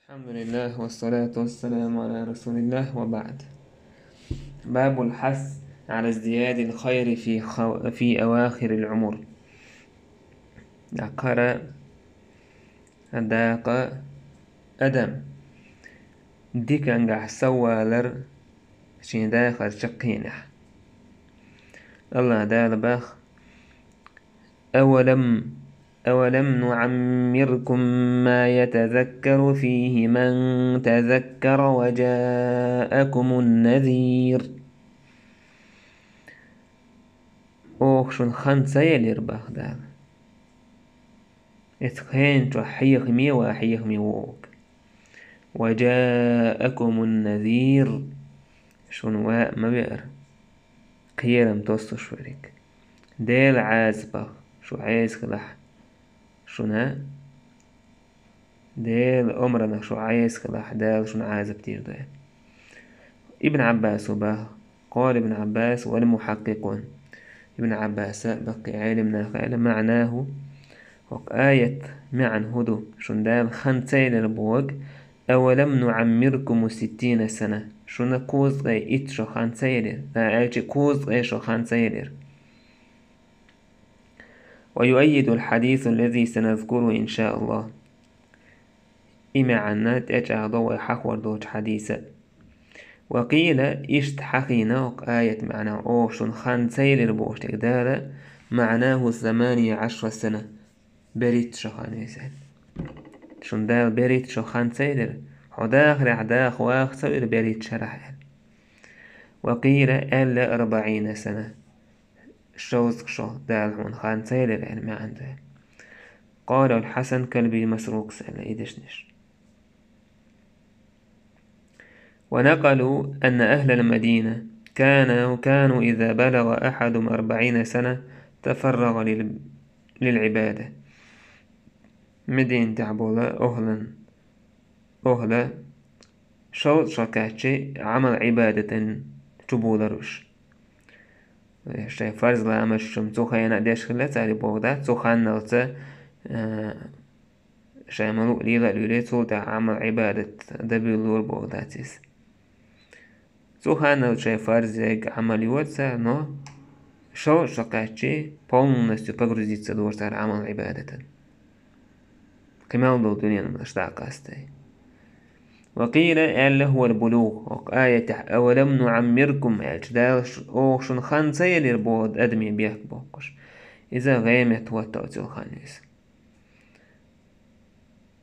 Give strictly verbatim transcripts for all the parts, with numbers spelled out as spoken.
الحمد لله والصلاة والسلام على رسول الله وبعد. باب الحث على ازدياد الخير في خو-، في أواخر العمر. Дакъара, дакъа адам дикангахь савалар шен дахар чаккхенехь. Аллах Дала бах: أولم، أولم نعمركم ما يتذكر فيه من تذكر وجاءكم النذير. Оха шуна хан ца елира, бах Дала. Эцу хенан чохь хьехаме ван хьехаме вогӀу. وجاءكم النذير. Шуна ван а ма веара. Кхерам тосуш верг. Делан Ӏазапах шу Ӏеса хилахь. Шуна Делан омранах шу Ӏеса хилахь, Дала шуна Ӏазап дийр ду. Ибн Ӏаббасо бах: قال ابن عباس والمحققون. Ибн Ӏаббаса, баккхий Ӏелам наха аьлла: معناه, хӀокху аят маьӀна хӀун ду? Шуна Дала хан ца елира бохург: أولم نعمركم ستين سنة. Шуна кхузткъе итт шо хан ца елира? Ткъа аьлча, кхузткъе шо хан ца елира? ويؤيد الحديث الذي سنذكره إن شاء الله. И маьӀна тӀечӀагӀдо вай хьахор долчу хьадиса. وقيل, иштта хьахийна хӀокху аят маьӀна, оха шуна хан ца елира бохуш дерг Дала, معناه ثمانية عشر سنة, берхӀитта шо хан веза аьлла. Шуна Дала берхӀитта шо хан ца елира, хьо дахарехь даха ваха ца вира берхӀитта шарахь аьлла. وقيل, аьлла, أربعين سنة. Шовзткъа шо Дала хьуна хан ца елира аьлла маьӀна ду. قال الحسن كلبي مسروق аьлла и дешнаш. ونقلوا أن أهل المدينة كانوا، كانوا إذا بلغ أحدهم أربعين سنة تفرغ لل-، للعبادة. Мединатехь болу охлан, охла шовзткъа шо кхаьччи Ӏамал-Ӏибадатан чуболар уьш. Шайн фарз ламазаш-м цу хенахь деш хилла цара боху дац, цу ханналца, а, шайн ма-луъу лела а луьйлий, цул тӀаьхьа Ӏамал-Ӏибадат дан буьйлалора боху дац иза. Цу ханналца шайн фарз ерг Ӏамал йора цара, но шовзткъа шо кхаьччи полностью погрузиться дора цара Ӏамал-Ӏибадатан. Кхин мел долу дуьненан малаш дӀа а къастой. وقيل, аьлла, هو البلوغ. ХӀокху аятехь أولم نعمركم аьлча, Дала ш-, оха шуна хан ца елира боху адаме бехк боккхуш. Иза гӀемет хӀотто оццул хан веза.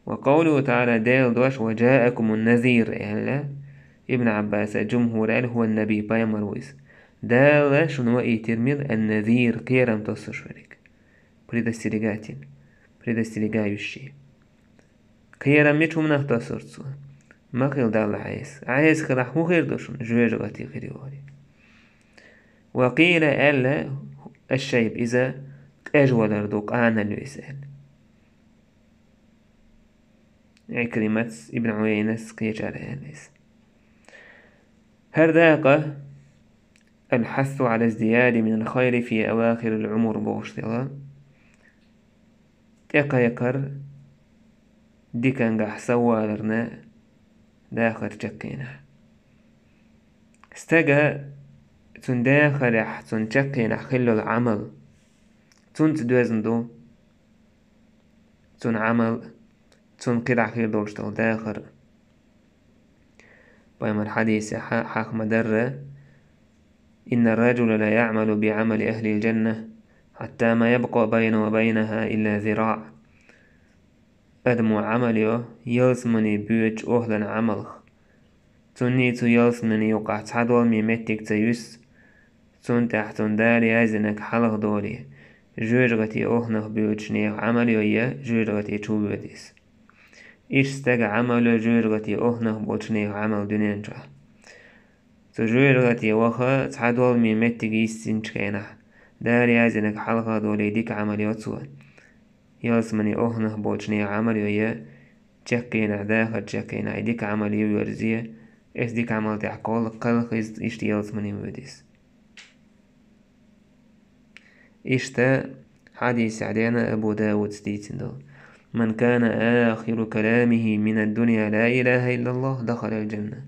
وقوله تعالى, Делан дош, وجاءكم النذير аьлла, Ибн Ӏаббаса, жумхӀура аьлла, هو النبي, пайхамар ву иза. Дала шуна ваийтира мила, النذير, кхерам тосуш верг. Предостерегатель, предостерегающий. Кхерам мича хӀуманах тосура цо? Ма хила Далла Ӏеса. Ӏеса хилахь хӀун хир ду шуна? Жоьжахати хир йогӀур ю. وقيل, аьлла, الشيب, иза къежвалар ду, къаналла ю иза аьлла. Ӏикримас, Ибн Ӏуяйнас кхечара аьлла иза. ХӀара дакъа الحث على ازدياد من الخير في أواخر العمر бохуш дела, тӀекхайкхар дикангахь саваларна дахар чаккхенахь. Стага цуьнан дахарехь, цуьнан чаккхенахь хилла йолу Ӏамал цуьнца доьзна ду, цуьнан Ӏамал, цуьнан кхидӀа хир долуш долу дахар. Пайхамар хьадисехь хьа-, хьахма дарра: إن الرجل ليعمل بعمل أهل الجنة حتى ما يبقى بينه وبينها إلا ذراع. Адамо Ӏамал йо ялсамане боьдучу охлан Ӏамалх. Цунний цу ялсамане юкъахь цхьа доламе меттиг ца юьсу, цунна тӀехь цунна Дала яздинарг хьалха долий, жоьжахати охнах боьдучу нехан Ӏамал йо я жоьжахати чу воьду иза. Иштта стага Ӏамал йо жоьжахати охнах болчу нехан Ӏамал дуьнен чохь. Цу жоьжахати ваха цхьа доламе меттиг йиссинчу хенахь, Дала яздинарг хьалха долий дика Ӏамал йо цо. Ялсамане охнах болчу нехан Ӏамал йо я, чаккхенахь, дахар чаккхенахь и дика Ӏамал йо верзе, эс дика Ӏамал тӀехь кхолла кхалха иза иштта ялсамане воьду иза. Иштта хьадисехь деана Абу Дауда дийцина долу. من كان آخر كلامه من الدنيا لا إله إلا الله دخل الجنة.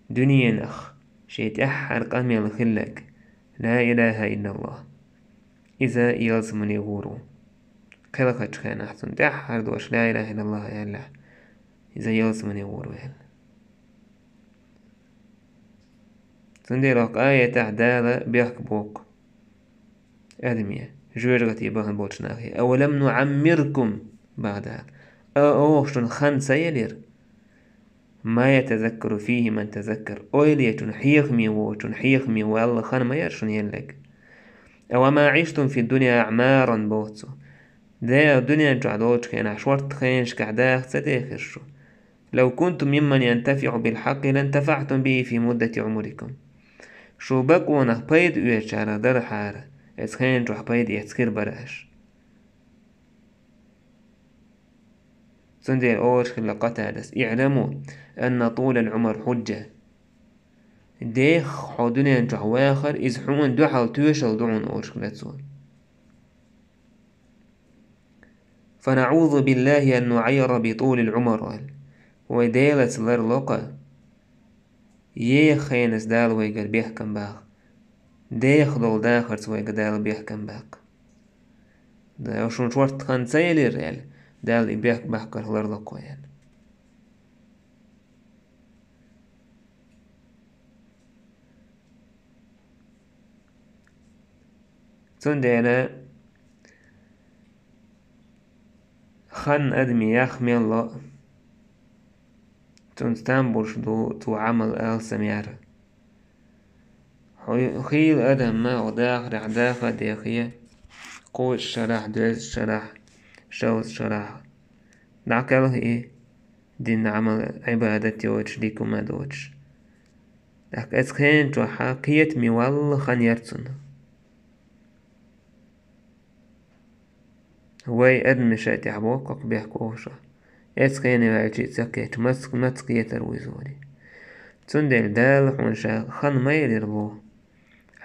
Дуьненах шен тӀаьххьара къамел хилларг لا إله إلا الله, иза ялсамане гӀур ву. Кхелхачу хенахь цунна тӀаьххьара дош لا إله إلا الله аьллехь, иза ялсамане гӀур ву аьлла. Цундела оха аятехь Дала бехк боккху адаме, жоьжахате бахана болчу нахе: «أولم نعمركم», боху Дала. А, оха шуна хан ца елира? «ما يتذكر فيه من تذكر». Ойла ечунна, хьехаме воцучунна хьехаме валла хан ма яра шуна елларг. «أوما عشتم في الدنيا أعمارا», боху цо. Де, дуьнен чохь долчу хенахь шортта хенашкахь даха ца дехира шу? «لو كنتم ممن ينتفع بالحق لانتفعتم به في مدة عمركم». Шу бакъонах пайда оьцучарах дархьара, оцу хенан чохь пайда эцна хир бара аша. Цундела олуш хилла Къатадас: «اعلموا أن طول العمر حجة». Дех хьо дуьнен чохь вахар, иза хьуна дуьхьал тоьшалла ду хьуна, олуш хилла цо. «فنعوذ بالله أن نعير بطول العمر», аьлла. Вай Делаца ларло-кх, еха хенас Дала вайгара бехкам баккха. Дех долу дахарца вайгара Дала бехкам баккха. Да, шуна шортта хан ца елира аьлла, Дала и бехк баккхарх ларло-кх вай аьлла. Цундела хан адаме яха мел ло, цунца там болуш ду цо Ӏамал алсам яра. Хьо хийла адам ма ву дахарехь даха а дехе, кхузткъа шарахь, доьзткъа шарахь, шовзткъа шарахь. ДӀакхелхи дин Ӏамал, Ӏибадат йоцуш, дика хӀума доцуш. ТӀаккха оцу хенан чохь кхетаме валла хан яра цунна. Вай адамаша тӀехь боху-кх бехк оха шо. Оцу хене ваьлча а ца кхетча, маца, маца кхетар ву иза вари. Цундела Дала хьуна ша хан ма елира боху.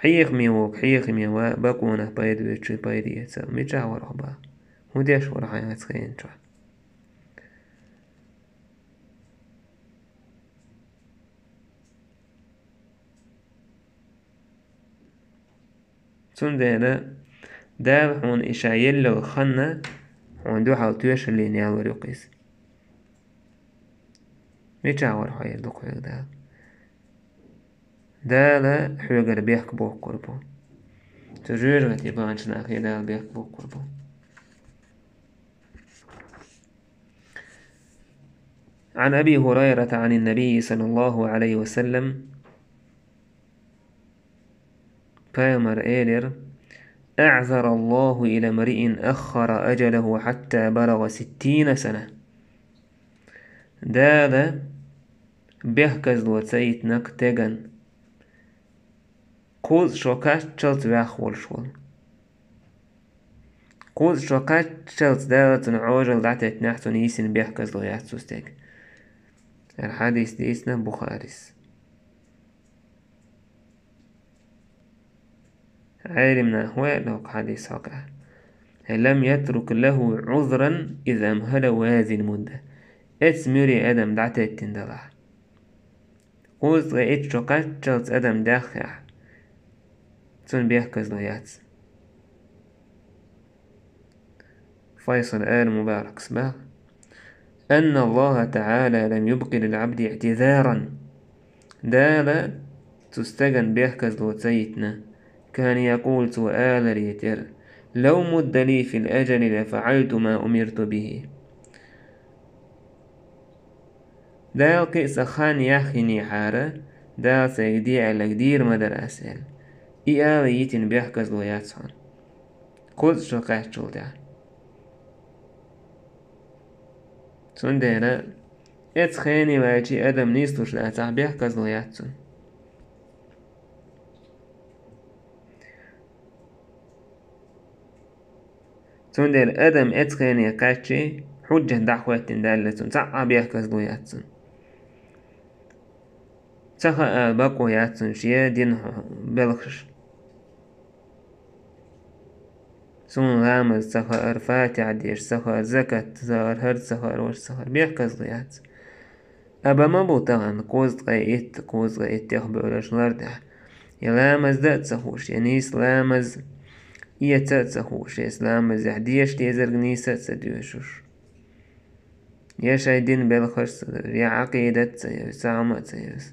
Хьехаме ву-кх, хьехаме ва, бакъонах пайда оьцуш пайда эца. Мичахь вара хьо боху? ХӀун деш вара хьайн оцу хенан чохь? Цундела Дала хьуна и ша елла йолу хан хьуна дуьхьал тоьшаллина ялор ю-кх иза. Мичахь вара хьо, эр ду-кх хьоьга Дала? Дала хьоьгара бехк боккхур бу. Цу жоьжахате баханчу нахе Дала бехк боккхур бу. عن أبي هريرة عن النبي صلى الله عليه وسلم، Пайхамара элира: «أعذر الله إلى امرئ أخر أجله حتى بلغ ستين سنة». Дала бехказло ца йитина-кх стеган, кхузткъа шо кхаччалц ваьхна волуш волу. Кхузткъа шо кхаччалц Дала цунна Ӏожалла дӀатеттинехь, цунна йисина бехказло яц цу стеган. ХӀара хьадис дийцина Бухарис. Ӏелам наха хӀун аьлла хӀокху хьадис хьокъехь? «لم يترك له عذرا إذ أمهله هذه المدة». Эцу муьре адам дӀатеттина делахь, кхузткъе итт шо кхаччалц адам даьххехь, цунна бехказло яц. Файсал ала Мубаракс боху: «أن الله تعالى لم يبق للعبد اعتذارا». Дала цу стеган бехказло ца йитина. «كان يقول», цо аларе терра: «لو مد لي في الأجل لفعلت ما أمرت به». Дала кхин а сан хан яхйинехьара, Дала сайга де аьлларг дийр ма дара ас аьлла. И ала йитина бехказло яц хьуна. Кхузткъа шо кхаьччул тӀаьхьа. Цундела эцу хене ваьлча адам нийслуш дацахь, бехказло яц цунна. Цундела адам эцу хене кхаьччи, хьуджат дӀахӀоьттина даьлла цунна, цхьа а бехказло яц цунна. Ца хаьа бакъо яц цунна шен дина белхаш. Цунна ламаз ца хаар, фатихьа деш ца хаар, закат ца хаар, хӀара ца хаар, вара ца хаар, бехказло яц. Амма ма бу тахана кхузткъе итт, кхузткъе итт тӀех буьйлаш лар тӀехь. Я ламаз дан а ца хууш, я нийса ламаз эца а ца хууш, я ламазехь деша дезарг нийса а ца доьшуш. Я шайн дин белхаш а ца деш, я Ӏакъидат а ца йовза, цхьа хӀума а ца йовза.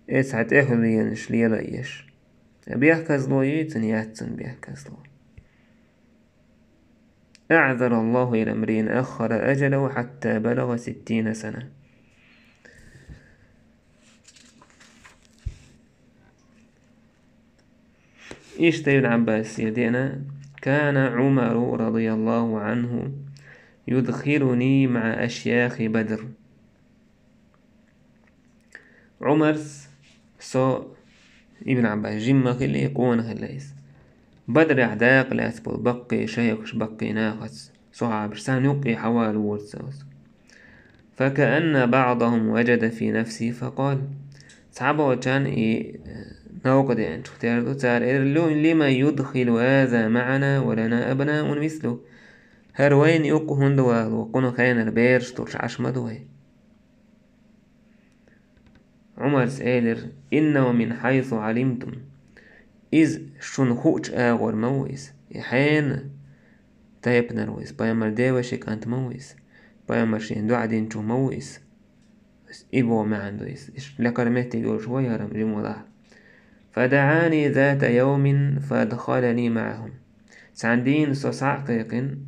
Эца хьан тӀехула енаш лела а еш. Бехказло юй цунна, яц цунна бехказло. أعذر الله إلى امرئ أخر أجله حتى بلغ ستين سنة. Иштта Ибн Ӏаббасера деана: كان عمر رضي الله عنه يدخلني مع أشياخ بدر. Ӏумарс со, Ибн Ӏаббас жима ма хиллий, къона хилла иза. Бадрехь дакъа лаьцна болу баккхий шайхаш, баккхий нахаца, сахьабаш, царна юккъе хьавалавора со. فكأن بعضهم وجد في نفسه فقال. Цхьаболчарна и, э, новкъа деанчух тера ду, цара элира: لم يدخل هذا معنا ولنا أبناء مثله. ХӀара вайна юккъе хӀунда вало, кхунах хенара бераш долуш Ӏаш ма ду вай. Ӏумарс элира: إنه من حيث علمتم. Иза шуна хуучу агӀор ма ву иза. И хьенан тайпанара ву иза. Пайхамар девашин кӀант ма ву иза. Пайхамар шена дуӀа динчух ма ву иза. И боху маьӀна ду иза. Иштта лекхара меттиг йолуш вай хӀара жима валахь. فدعاني ذات يوم فأدخلني معهم. Цхьана дийнахь со схьа а кхайкхина,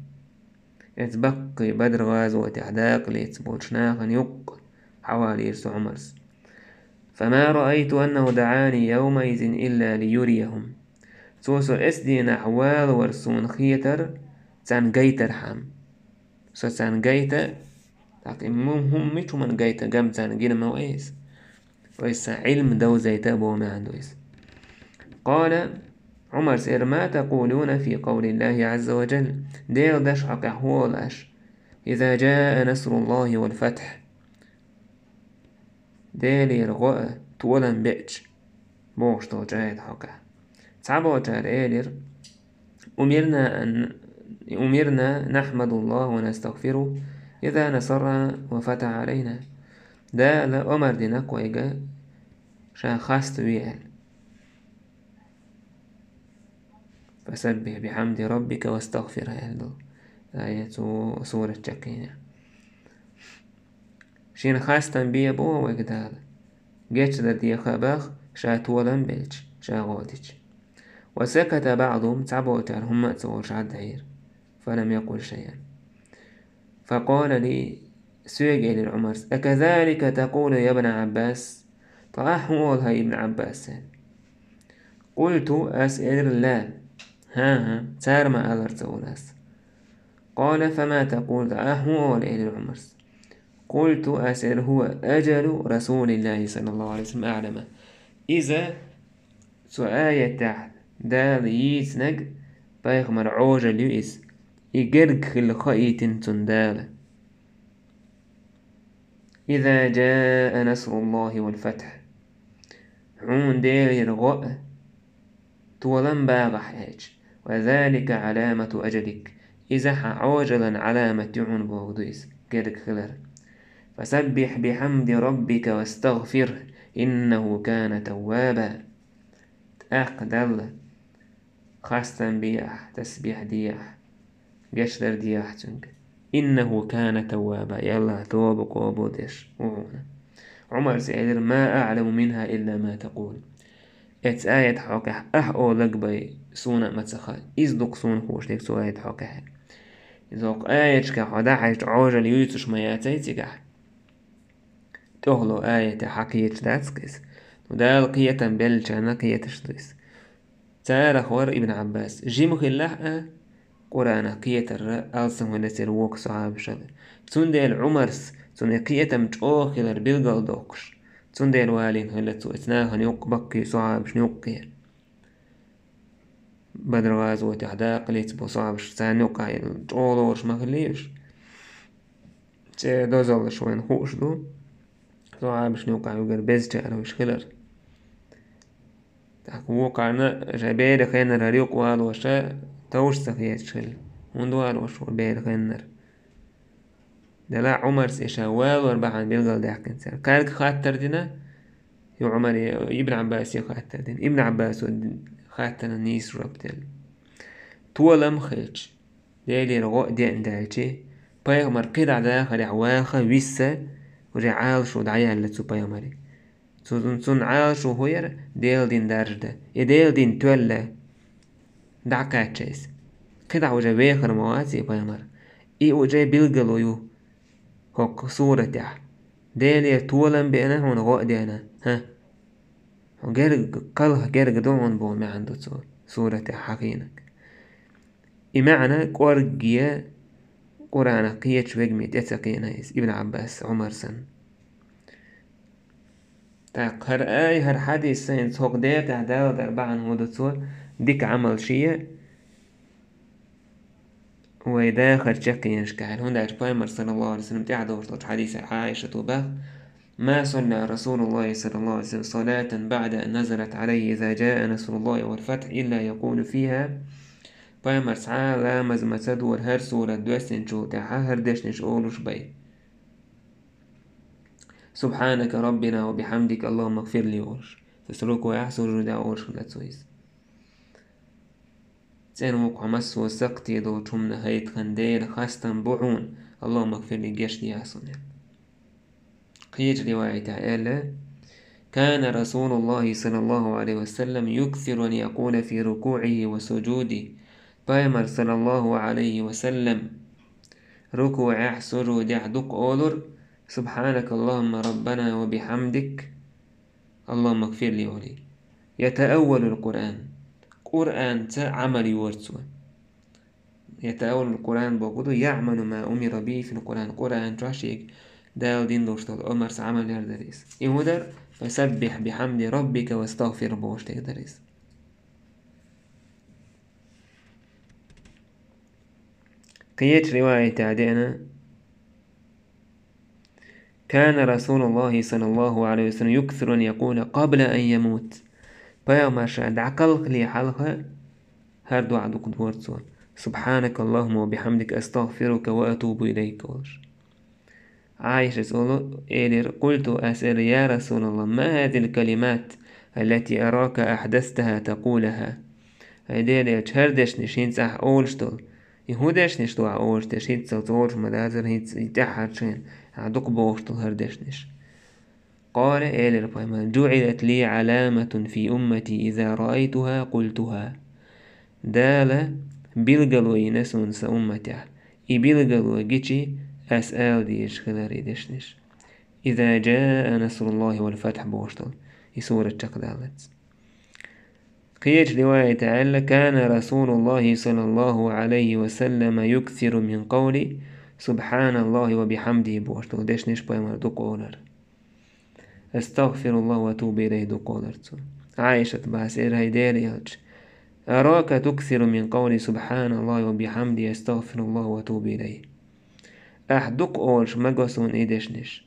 эцу баккхий Бадр-гӀазотехь дакъа лаьцна болчу нахана юккъе хьавалийра со Ӏумарс. فما رأيت أنه دعاني يومئذ إلا ليريهم. Цо со эцу дийнахь валавар суна хетара, царна гайтархьама. Со царна гайта, тӀаккха и му-, хӀума мича хӀуманна гайта, гам царна гина ма ву иза. Вай сан Ӏилма довзийта боху маьӀна ду иза. قال, Ӏумарс элира: ما تقولون في قول الله عز وجل؟ Делан дашна хьокъехь хӀун олу аша: إذا جاء نصر الله والفتح. Делера гӀо а, толам беача, бохуш долчу аятан хьокъехь. Цхьаболчара элира: أمرنا أن، أمرنا نحمد الله ونستغفره إذا نصرنا وفتح علينا. Дала омар дина-кх вайга, ша хаставе аьлла. فسبح بحمد ربك واستغفره аьлла. Ай, цу сурат чекхйина. Шена хастам бе боху вайга Дала. Гечдар деха а баха, ша толам белча, ша гӀо дича. وسكت بعضهم, цхьаболчара хӀумма а ца олуш Ӏаддаьхьира. فلم يقل شيئا. فقال لي, соьга элира Ӏумарс: أكذلك تقول يا ابن عباس؟ Ткъа ахь хӀун олу, хӀай Ибн Ӏаббас? قلت, ас элира: لا. ХӀан-хӀа, цара ма аллара ца волу ас. قال: فما تقول؟ Ткъа ахь хӀун олу, элира Ӏумарс. قلت, ас элира: هو أجل رسول الله صلى الله عليه وسلم أعلم. Иза цу аятехь Дала йийцинарг пайхамар Ӏожалла ю иза. И герга хилла хаийтина цунна Дала. إذا جاء نصر الله والفتح. Хьуна Делера гӀо а, толам багӀахь аьлча. وذلك علامة أجلك. Иза хьан Ӏожаллин Ӏаламат ю хьуна бохург ду иза, герга хилар. فسبح بحمد ربك واستغفره إنه كان توابا. ТӀаккха Далла хастам бехьа, тасбихь дехьа, гечдар дехьа цуьнга. إنه كان توابا, и АллахӀ тоба къобалдеш ву хьуна. Ӏумарс элира: ما أعلم منها إلا ما تقول. Эцу аятан хьокъехь ахь олаг бай суна а ма ца хаьа, иза ду-кх суна хууш дерг цу аятан хьокъехь. Иза хӀокху аяташкахь хьо дӀахьаьжча Ӏожалла юьйцуш ма яцай цигахь. ТӀехула аятехь хьан кхеташ дац-кх иза. Ну, Дала кхетам беллачарна кхеташ ду иза. Царах вара Ибн Ӏаббас. Жима хиллехь а, Къуръанах кхетар алсам хилла церан воккхачу сахьабашна. Цундела Ӏумарс цунна и кхетам чӀогӀа хилар билгалдоккхуш, цундела валийна хилла цо оцу нахана юккъе, баккхий сахьабашна юккъе. Бадр-гӀазотехь дакъа лаьцна болу сахьабаш царна юккъехь чӀогӀа лоруш ма хиллий уьш. Церан дозаллаш вайна хууш ду, сахьабашна юккъехь уггар безачарах уьш хилар. Ахь вукхарна ша бера хеннара юкъа валоша товш ца хеташ хилла. ХӀунда валош ву бера хеннара? Дела Ӏумарс и ша валор бахьана билгалдаьккхина цара. Кхаьрга хаттар дина, ю Ӏумаре, Ибн Ӏаббасе хаттар дина. Ибн Ӏаббасо хаттарна нийса жоп делла. Толам хилча, Делера гӀо а деана даьлчи, пайхамар кхидӀа дахарехь ваха висса, уже Ӏалашо дӀаяьлла цу пайхамаре. Цу-, цунна Ӏалашо хӀу яра, Делан дин даржа дан. И Делан дин тоьлла, дӀакхаьчча иза. КхидӀа уже вехар ма вац и пайхамар. И уже билгало ю хӀокху суратехь. Делера толам беана хьуна, гӀо а деана. ХӀа? Хьо герга, кхалха герга ду хьуна боху маьӀна ду цу суратехь хьахийнарг. И маьӀна кӀоргге Къуръанах кхечу вегаме тӀе ца кхиъна иза, Ибн Ӏаббас, Ӏумар санна. ТӀаккха хӀара ай, хӀара хьадис сайна цхьа хӀокху декъехь далла дара бахьана хӀун ду цо, дика Ӏамал шен а, вай дахар чекхъенашкахь, хӀунда аьлча пайхамар, саллаллаху Ӏалайхи ва саллам, тӀаьхьа долуш долчу хьадисехь Ӏайшата баха: «ما صلى رسول الله صلى الله عليه وسلم صلاة بعد أن نزلت عليه إذا جاء نصر الله والفتح إلا يقول فيها». Пайхамар цхьа а ламаз ма ца дора хӀара сурат доьссинчул тӀаьхьа хӀара дешнаш олуш бен. «سبحانك ربنا وبحمدك اللهم اغفر لي» олуш. Цу рукуӀехь, сужудехь олуш хилла цо иза. ЦӀена ву-кх хьо массо а сакхте долчу хӀуманах, хӀай тхан Дела, хастам бу хьуна, اللهم اغفر لي, гечдехьа суна. Кхечу риваятехь аьлла: «كان رسول الله صلى الله عليه وسلم يكثر أن يقول في ركوعه وسجوده». Пайхамар, саллаллаху Ӏалайхи ва саллам, рукуӀехь, сужудехь дукха олура: «سبحانك اللهم ربنا وبحمدك اللهم اغفر لي» олий. «يتأول القرآن». Къуръанца Ӏамал йора цо. «يتأول القرآن» бохург ду: «يعمل ما أمر به في القرآن». Къуръан чохь шега Дала дина долуш долу омарца Ӏамал яр дара иза. И хӀун дара? «فسبح بحمد ربك واستغفره» бохуш дерг дара иза. Кхечу риваятехь деана: «كان رسول الله صلى الله عليه وسلم يكثر أن يقول قبل أن يموت». Пайхамар ша дӀакхалхале хьалха хӀара доӀа дукха дора цо: «سبحانك اللهم وبحمدك أستغفرك وأتوب إليك» олуш. Ӏайшас олу, элира: «قلت», ас элира: «يا رسول الله، ما هذه الكلمات التي أراك أحدثتها تقولها؟» ХӀай Делан элча, хӀара дешнаш хӀинца ахь олуш долу, и хӀун дешнаш ду ахь олуш дерш, хӀинццалц олуш ма дацара, хӀинца и тӀаьххьарчу хенахь ахь дукха бохуш долу хӀара дешнаш? Къала, элира пайхамара: «جعلت لي علامة في أمتي إذا رأيتها قلتها». Дала билгало йина суна сан умматехь. И билгало гичи, ас ала дезаш хилар и дешнаш. «إذا جاء نصر الله والفتح» бохуш долу и сурат чекхдаллалц. Кхечу риваятехь аьлла: «كان رسول الله صلى الله عليه وسلم يكثر من قول سبحان الله وبحمده» бохуш долу дешнаш пайхамар дукха олура. «أستغفر الله وأتوب إليه» дукха олура цо. Ӏайшат баха элира: «ХӀай Делан элча, أراك تكثر من قول سبحان الله وبحمده أستغفر الله وأتوب إليه». Ахь дукха олуш ма го суна и дешнаш: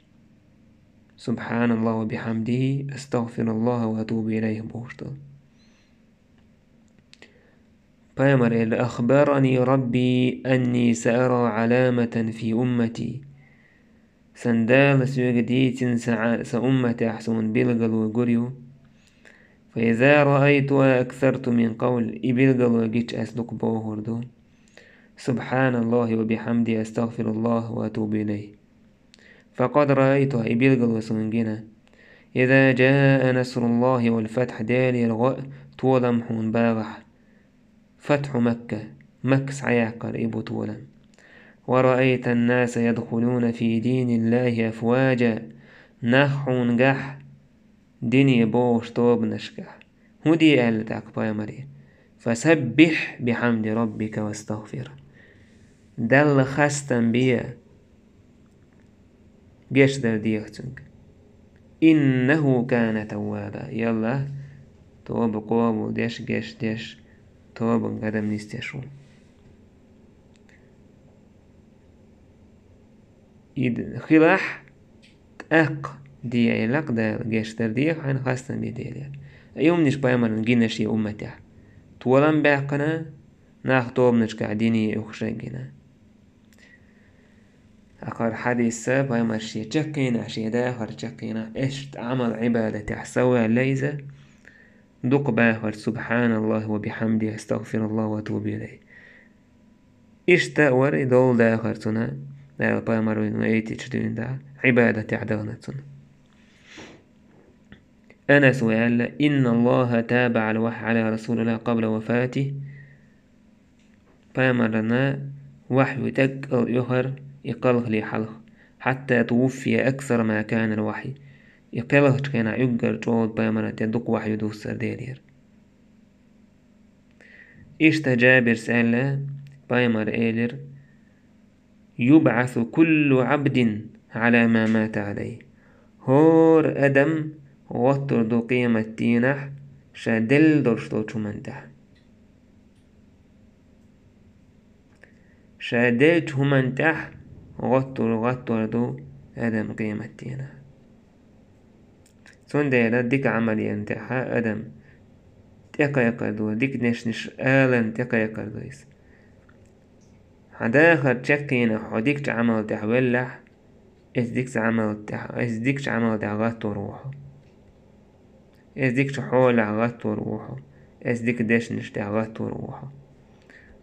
«سبحان الله وبحمده أستغفر الله وأتوب إليه» бохуш долу. Пайхамар элира: «أخبرني ربي أني سأرى علامة في أمتي». Сан Дала соьга дийцина, сан, сан умматехь суна билгало гур ю. «فإذا رأيتها أكثرت من قول», и билгало гича ас дукха бохур ду: «سبحان الله وبحمده أستغفر الله وأتوب إليه». «فقد رأيتها», и билгало суна гина. «إذا جاء نصر الله والفتح», Делера гӀо а, толам хьуна багӀахь. Фатхьу Макка, Макка схьаяккхар и бу толам. «ورأيت الناس يدخلون في دين الله أفواجا», нах хьуна гахь, дине богӀуш тобанашкахь. ХӀун де аьлла тӀаккха пайхамаре? «فسبح بحمد ربك واستغفره». Далла хастам бе, гечдар деха цуьнга. «إنه كان توابا». Ялла, тоба къобал деш, гечдеш, тобанга адам нисдеш ву. И д-, хилахь, тӀаккха де аьлла-кх Дала, гечдар деха хьайна, хастам бе Делера. Юмнаш пайхамарна гина шен умматехь. Толам баьккхина, нах тобанашкахь дине уьхуш а гина. Акхар хьадисса пайхамар шен чаккхенахь, шен дахар чаккхенахь, иштта Ӏамал Ӏибадатехь соваьлла иза, дукха бахар: «Субханаллахи ва бихьамди, астагфируллах ва атубу илайх». Иштта а вара и долу дахар цуьнан, Дала пайхамар вайна айтича дуьйна дӀа, Ӏибадатехь дахана цуьнан. Анас ву аьлла: «Инна Аллаха табаӀал вахья Ӏала Расулиллах къабла вафатих». Пайхамарна вахью тӀеккъал оьхура и кхалхале хьалха, хьатта тувуффия аксара ма канал вахьи. И кхелхачу хенахь уггар чӀогӀа пайхамарна тӀе дукха вахью дуссар Делера. Иштта Джабирс аьлла, пайхамар элира: «ЮбӀасу куллу Ӏабдин Ӏала ма мата Ӏалайх». ХӀора адам гӀоттур ду къематдийнахь ша делла долуш долчу хӀуманна тӀехь. Ша деллачу хӀуманна тӀехь гӀоттур, гӀаттор ду адам къематдийнахь. Цундела дика Ӏамал йина тӀехь адам тӀекхайкхар ду, дика дешнаш аларна тӀекхайкхар ду иза. Хьан дахар чаккхенахь хьо дикачу Ӏамал тӀехь веллахь, иза дикачу Ӏамал тӀехь, иза дикачу Ӏамал тӀехь гӀаттор ву хьо. Иза дикачу хьолехь гӀаттор ву хьо. Иза дика дешнаш тӀехь гӀаттор ву хьо.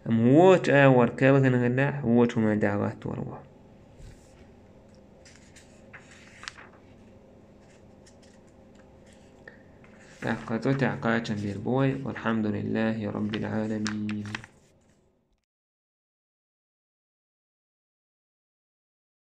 Амма вочу агӀор кхелхина хиллехь, вочу хӀуманна тӀехь гӀаттор ву хьо. ТӀаккха цу тӀехь кхачам бийр бу вай. Валхьамдулиллахи Раббил Ӏаламин.